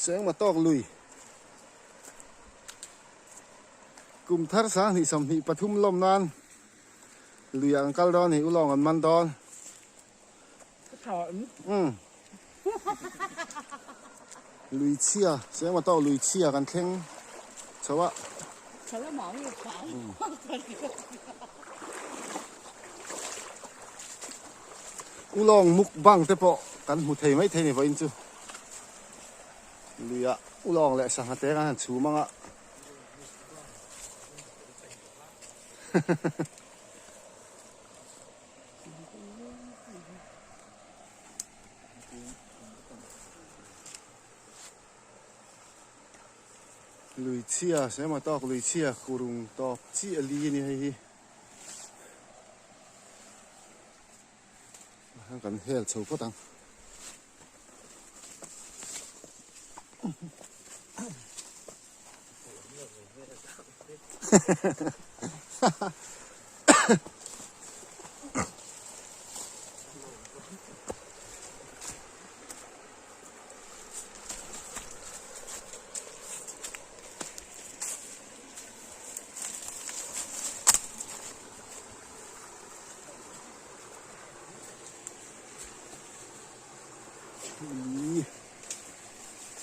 Sengma tawk lui. Kum thar 2023 lawm nan lui ah kan kal dawn a ni, ulawng kan man dawn. Umm. Lui chhia, Sengma tawk lui chhia kan thleng chho a. Ulawng mukbang te pawh kan hmu thei maithei ni vawiin chu. Luiah ulawng leh sangha te kan han chhum ang a. Lui chhia, sema tawk lui chhia kurung tawp chi a li a ni hei hi. Kan hel chho phawt ang.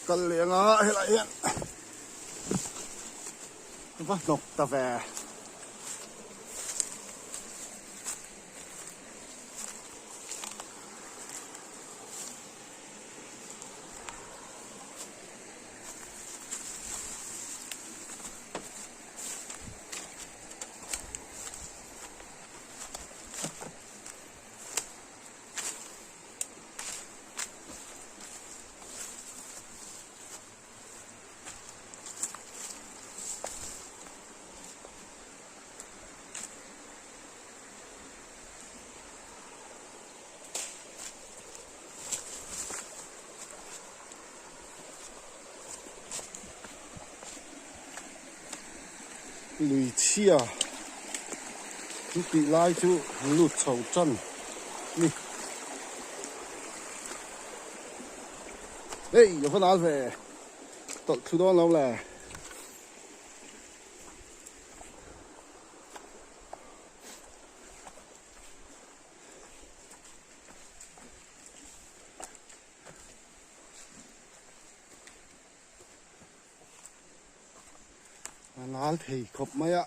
Kal leh anga helai hian va hnawk ta ve. Lui chhia chu tih lai chu lut chho tan ni. Hei a va nal ve tawlh thlu dawn lo le. A nal thei khawp mai a.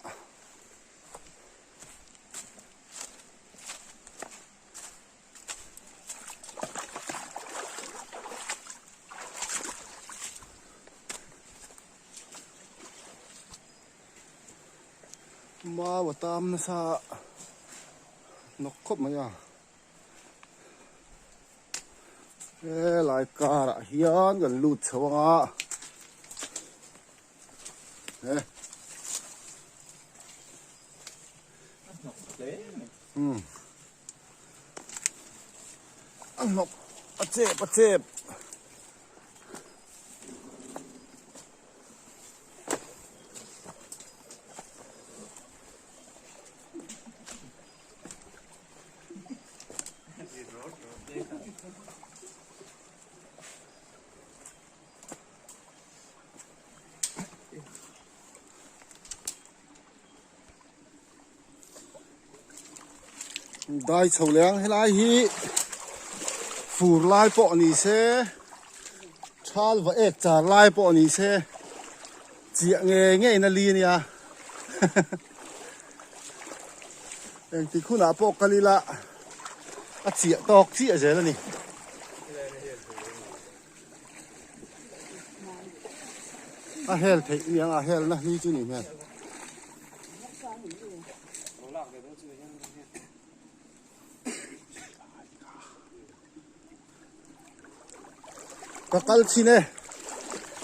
Mau a tam nasa nawk khawp mai a. Helai car ah hian kan lut chho ang a he umm a hnawk a chep a chep. Dai chho leh ang helai hi fur lai pawh ni se thal va ek char lai pawh ni se chiah ngei ngei in a li a nia. Engtik hunah pawh kal ila a chiah tawk chiah zel a ni. A hel theih aniang a hel na hi chu ni hmel. Ka kal chin e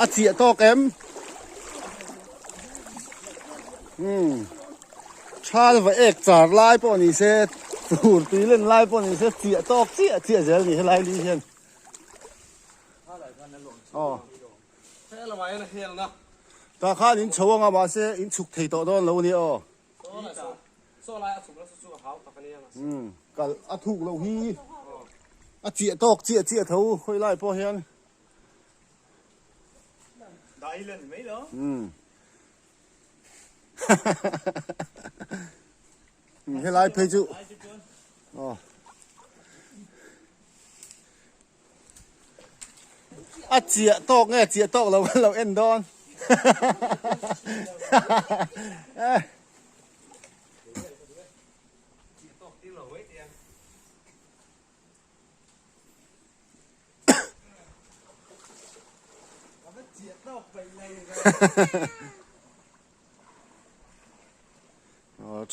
a chiah tawk em umm thal va ek char lai pawh ni se tur tui len lai pawh ni se chiah tawk chiah chiah zel ni helai li hian aw tah khan in chho anga mahse in chhuk thei tawh dawn lo a nia aw. Umm kal a thuk loh hi a chiah tawk chiah chiah tho khawi lai pawh hian. Umm. Helai phei chu aw. A chiah tawk nge chiah tawk lo kan lo en dawn.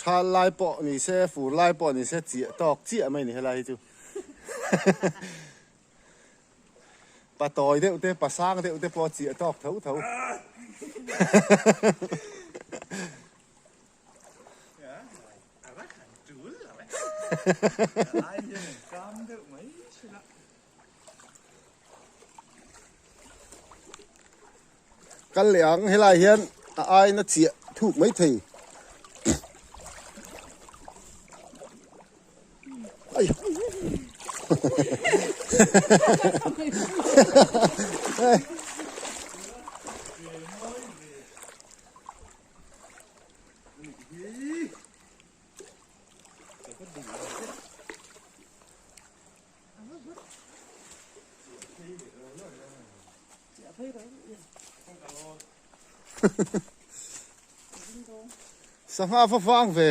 Thal lai pawh ni se fur lai pawh ni se chiah tawk chiah mai a ni helai hi chu pa tawi deuh te pa sang deuh te pawh chiah tawk tho tho. Kal leh ang helai hian a aina chiah thuk mai thei. Ai. Sangha va vang ve.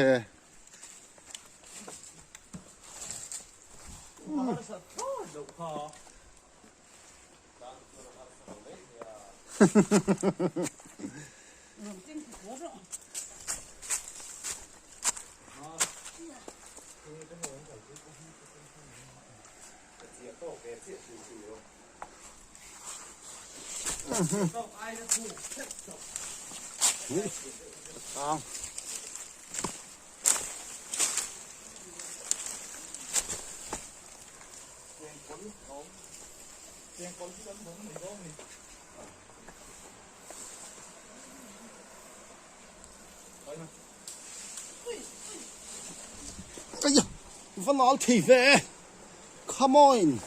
Ang. Aya, va nal thei ve. Come on.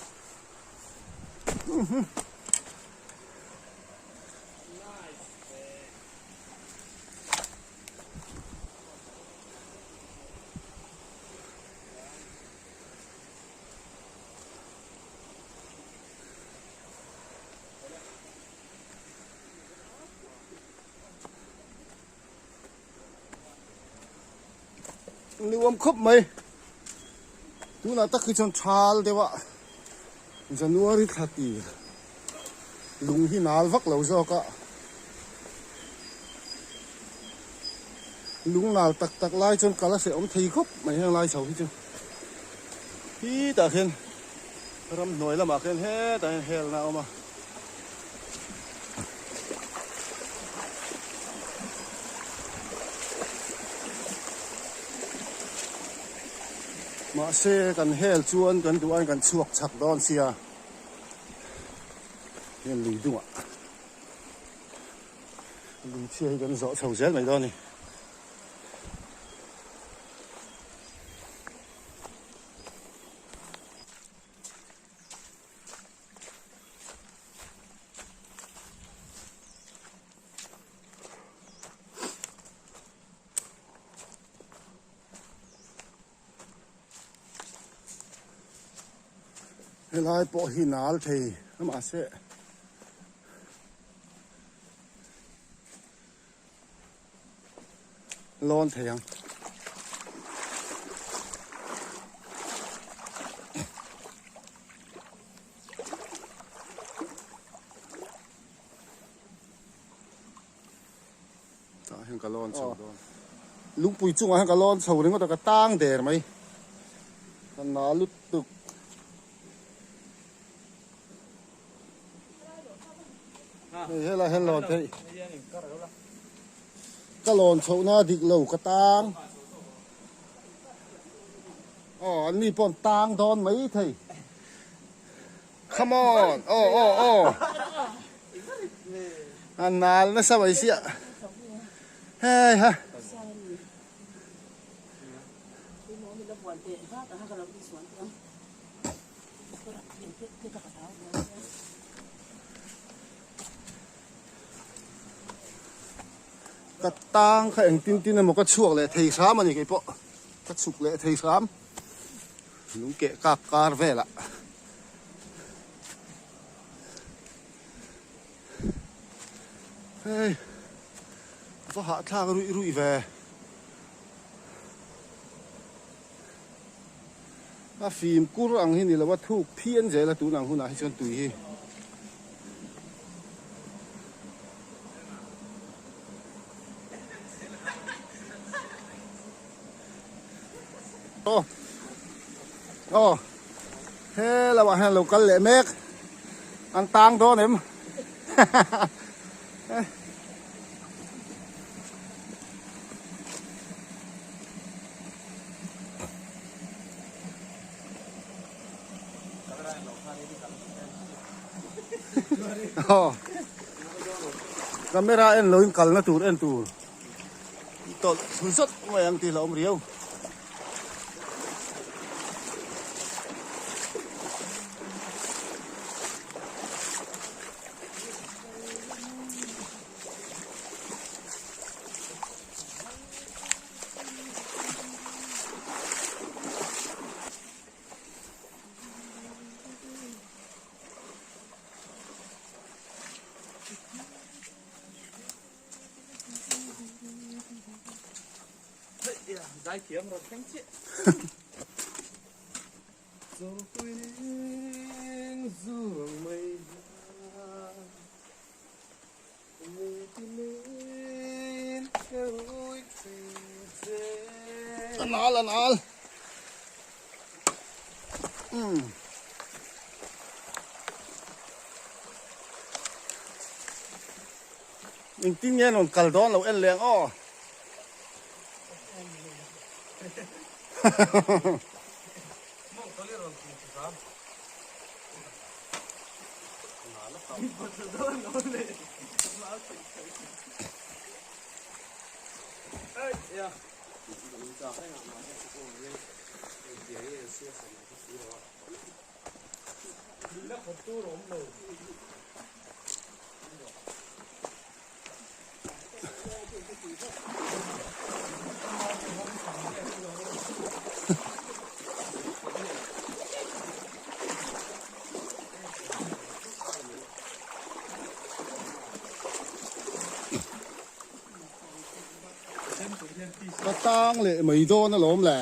Nuam khawp mai tunah tak hi chuan thal deuh a January thla tir lung hi nal vak lo zawk a lung nal tak tak lai chuan kal a hrehawm thei khawp mai heng lai chho hi chu khitah khian ramhnuai lamah khian hetah hian helna a awm a. Mahse kan hel chuan kan duh aiin kan chhuak chak dawn sia heng lui dungah lui chhia hi kan zawh chho zel mai dawn a ni. Helai pawh hi nal thei a mahse lawn thei ang. Tah hian ka lawn chho dawn. Lungpui chungah hian ka lawn chho ringawt a ka tang der mai. Ka na lutuk. Hei helai hian lawn theih. Ka lawn chhohna a dik lo ka tang. Aw an ni pawh an tang dawn mai thei. Come on aw aw aw. A nal nasa mai sia. Hei ha. Ka tang kha engtin tin emaw ka chhuak leh thei hram a ni keipawh ka chhuk leh thei hram lung keh kak kar velah. Hei va hahthlak ruih ruih ve. A fim kur ang hi ni lo a thuk phian zel a tun ang hunah hi chuan tui hi. Aw aw he lamah hian lo kal leh mek an tang dawn em Aw camera en lo in kalna tur en tur tawlh thlu zawt mai ang tih hlauhawm riau. Zaithiam rawn thleng chiah. A nal a nal. Umm. Engtin nge an rawn kal dawn lo en leng aw. Ka tang leh mai dawn alawm le.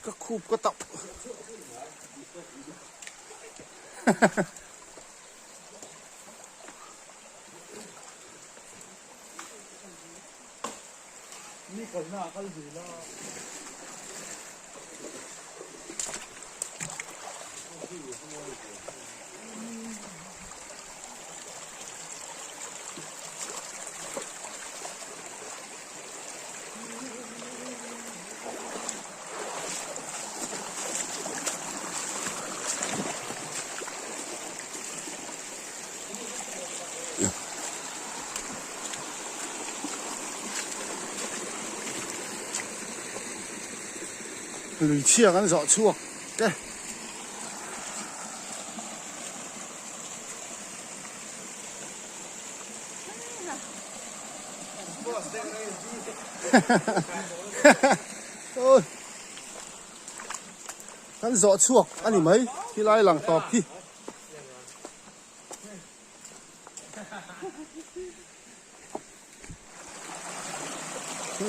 Ka khup ka tauh. Lui chhia kan zawh chhuak te. Kan zawh chhuak a ni mai khilai lang tawp khi.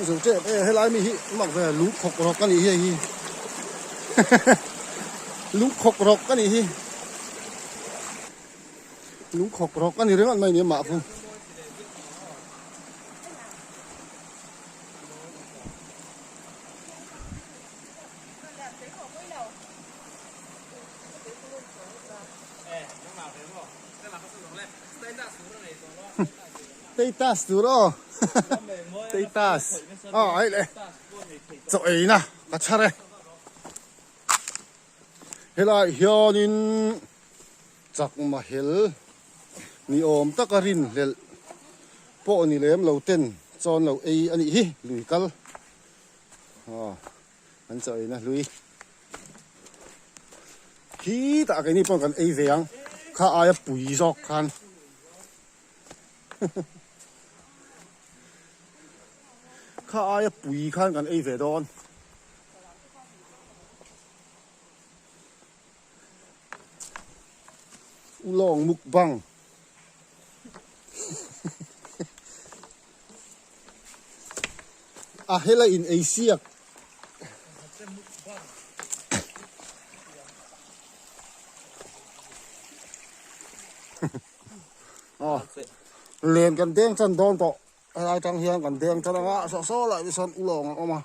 Zo tep e helai mi hi mak ve lung khawk rawk a nih hi hei hi lung khawk rawk a nih hi lung khawk rawk a ni ringawt mai ni amah chu. Status tur aw status aw ai le chaw eina ka chhar e helai hianin chakma hel ni awm taka rinhlelh pawh ni lem lo ten chawn lo ei a nih hi lui kal aw an chaw eina hlui khitah keini pawh kan ei ve ang kha aia pui zawk khan. Kha aia pui khan kan ei ve dawn. Ulawng mukbang. A hela in ei siak. Aw len kan deng chan dawn tawh helai tang hian kan deng chan anga saw saw lai te sawn ulawng a awm a.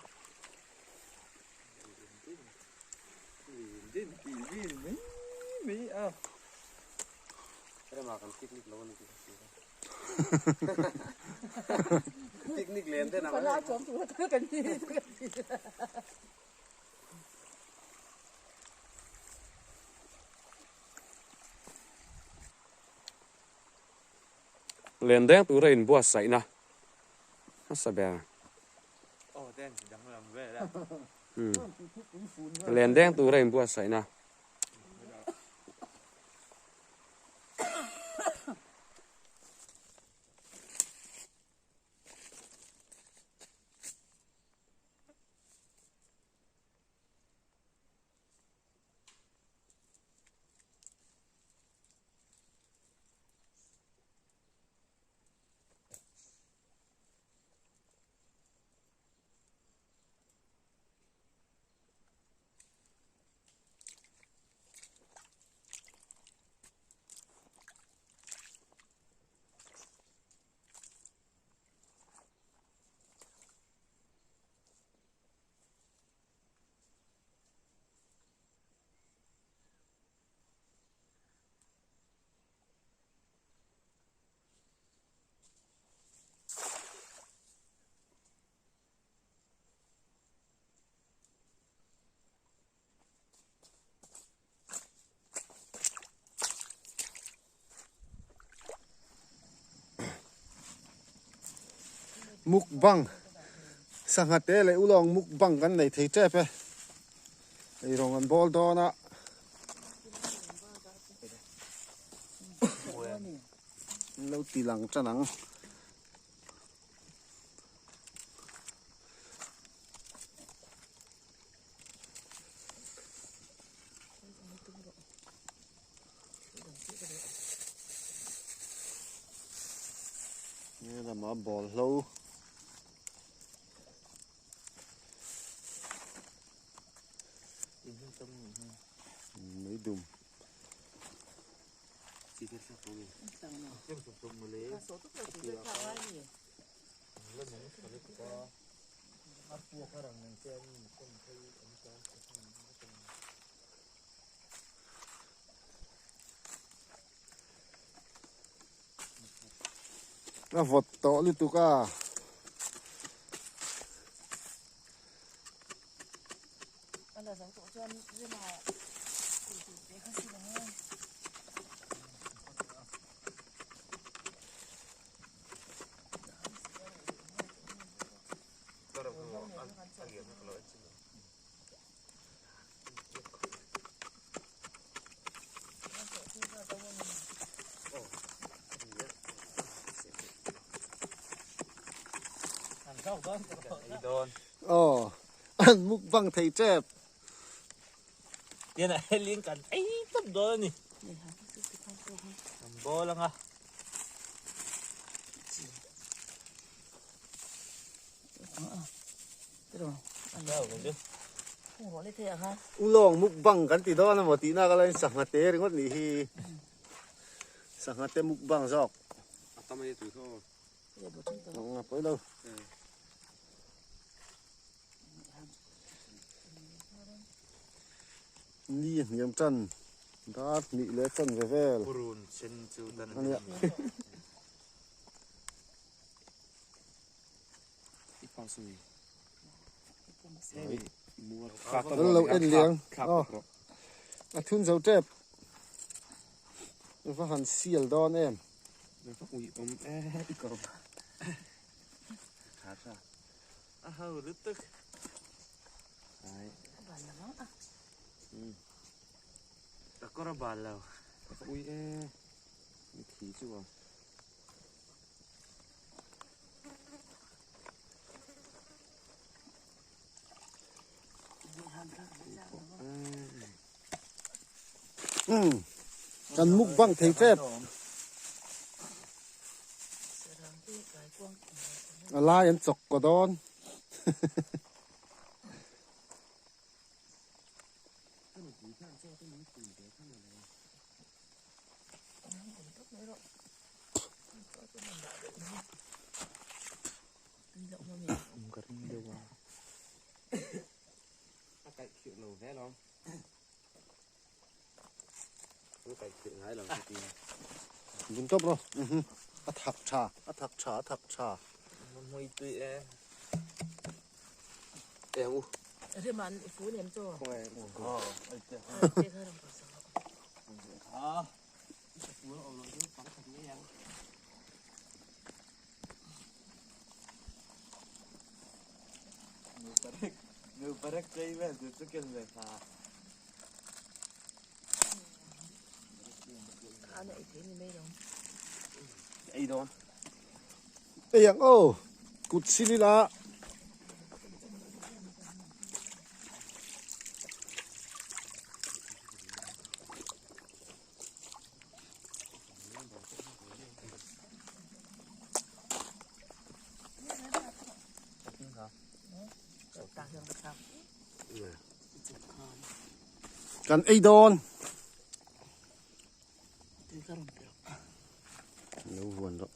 Len deng tura inbuatsaihna hmasa ber. Len deng tura inbuatsaihna. Mukbang sangha te leh ulawng mukbang kan nei thei tep e eirawng an bawl dawn a. An lo ti lang tan ang. He lamah bawlhlo mai dum. A vawt tawh lutuk a. Aw an mukbang thei tep. Tian ah helin kan ei tawp dawn a ni. Kan bawl anga. Ulawng mukbang kan ti dawn emaw tihna ka lain sangha te ringawt nih hi. Sangha te mukbang zawk. A tam a ni tui kha aw. A pawi lo. Ni a hniam tan dar hnih leh chan ve vel. Purun sen chu dan a nia. An lo en liang aw a thun zo tep va han sial dawn em. Umm kan mukbang thei tep a lai an chawk kaw dawn. Dum tawp rawh a thak tha a thak tha a thak tha. Ei ang aw kut sil ila. Kan ei dawn. Lo vuan rawh.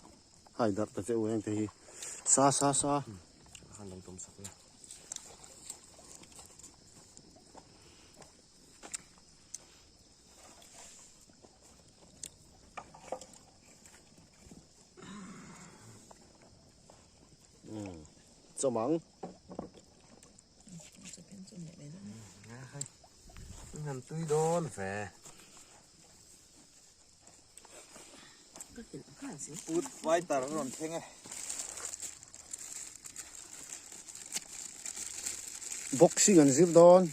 Hai darh ta che u heng te hi. Sa sa sa. Chawmang. Ngam tui dawn ve. Food fighter rawn thleng e. Boxing an zir dawn.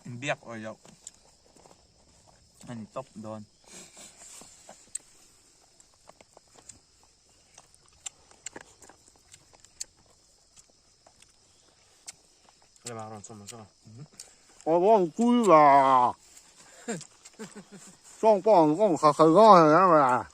Inbiak awih loh a ni tawp dawn. Awng cui là trong bọn con khờ khờ ngon rồi đó mà.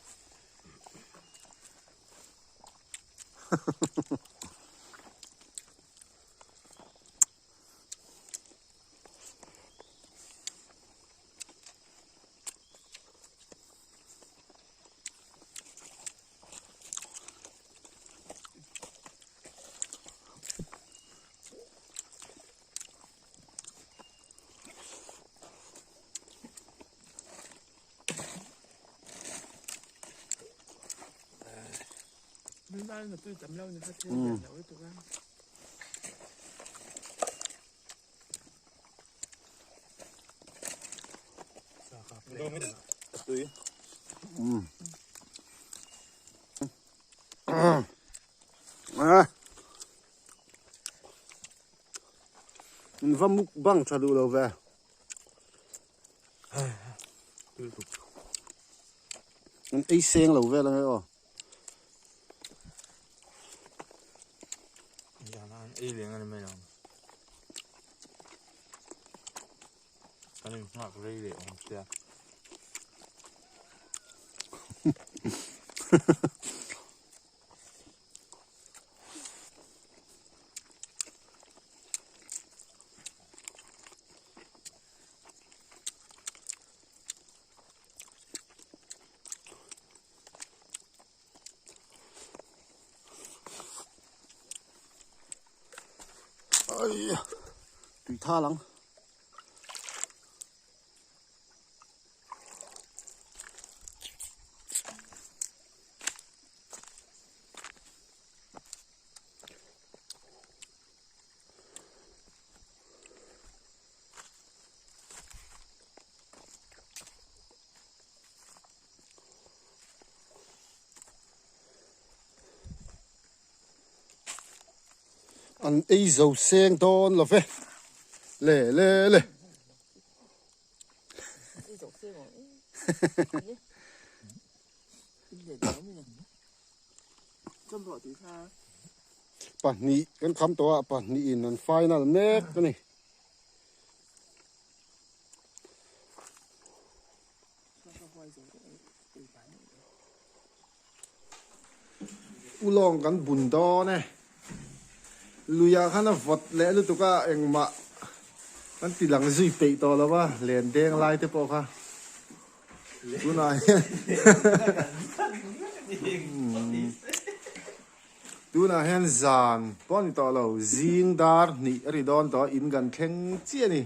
Va mukbang tha duh lo ve. An ei seng lo vel ange aw. Ai tui thal ang. An ei zo seng dawn lo ve le le le. Pahnih kan kham tawh a pahnih in an final mek a ni. Ulawng kan bun dawn e. Luiah khan a vawt leh lutuk a engmah kan ti lang zui peih tawh lo va len deng lai te pawh kha tunah hian tunah hian zan pawh a ni tawh lo zing dar hnih a ri dawn tawh a in kan thleng chiah a ni.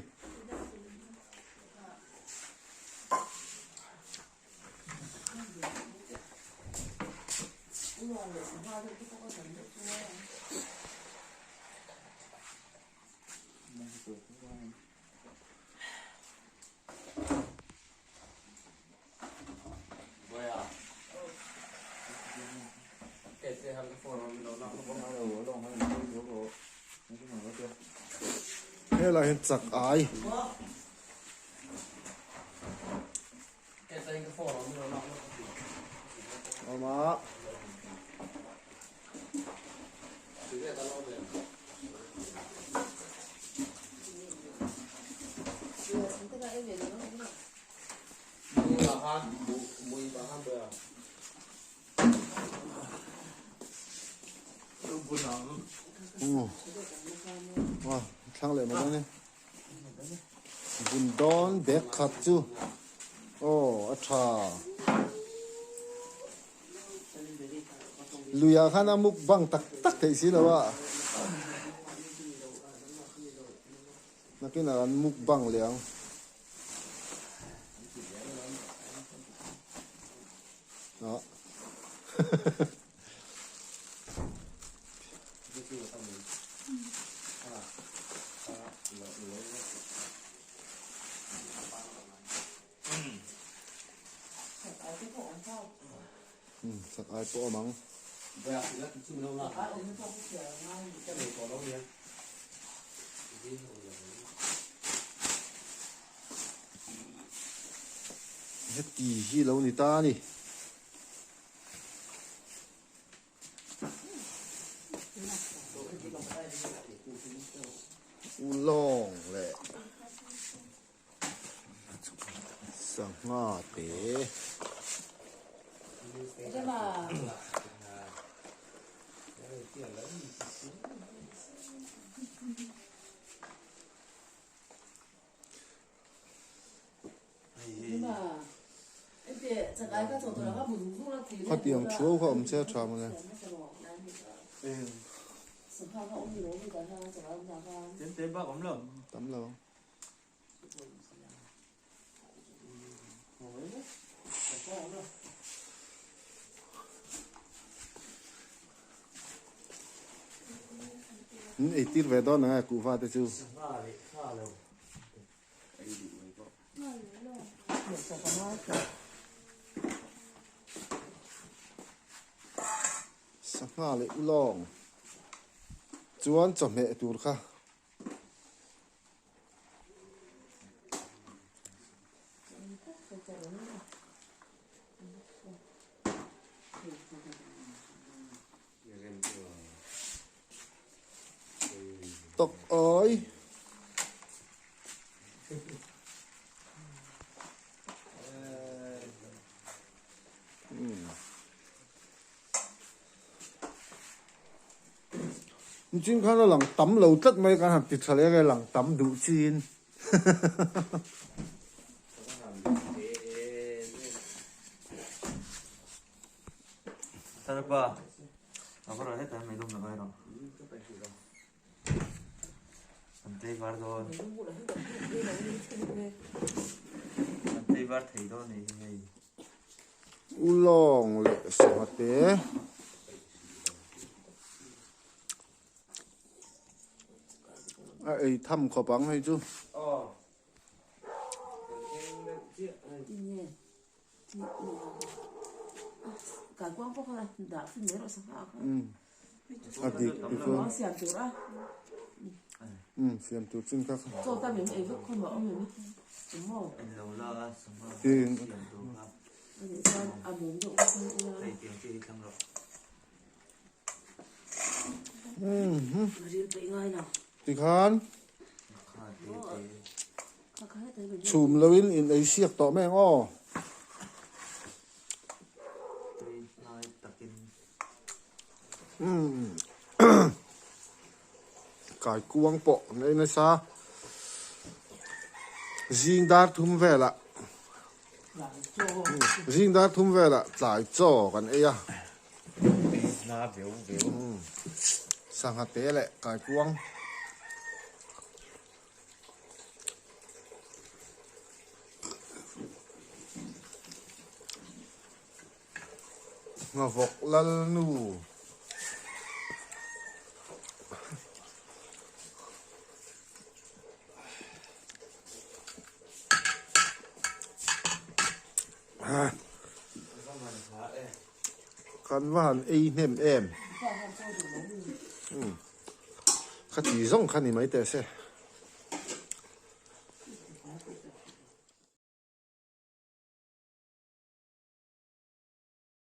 Helai hian chak ai. Awm a. Thlang leh mai dawn e. Bun dawn bag khat chu aw a tha. Luiah khan a mukbang tak tak theih si lo a. Nakinah an mukbang leh ang. Sak ai pawh awm ang. Heti hi lo ni ta a ni. Ulawng leh sangha te. Khatiang thuau kha awm che a tha mawle. Tam lo. Eitir ve dawn ang e kuhva te chu. Sangha leh ulawng chuan chawhmeh tur kha Tawk awi. Nichin khan a lang tam lo tlat mai kan han ti tha leh ang e lang tam duh chin. Kan tlaivar dawn. Kan tlaivar thei dawn nih hi hei. Ulawng leh sangha te. A ei tham khawp ang hei chu. A dik tichuan umm siam tur chin kha tin tikhan chhum loin in ei siak tawh mai ang aw. Kai kuang pawh an ei nasa zing dar thum velah zing dar thum velah tlai chaw kan ei a sangha te leh kai kuang. Nghavawk Lalnu. Kan va han ei hnem em. Kha ti zawng kha ni mai teh se.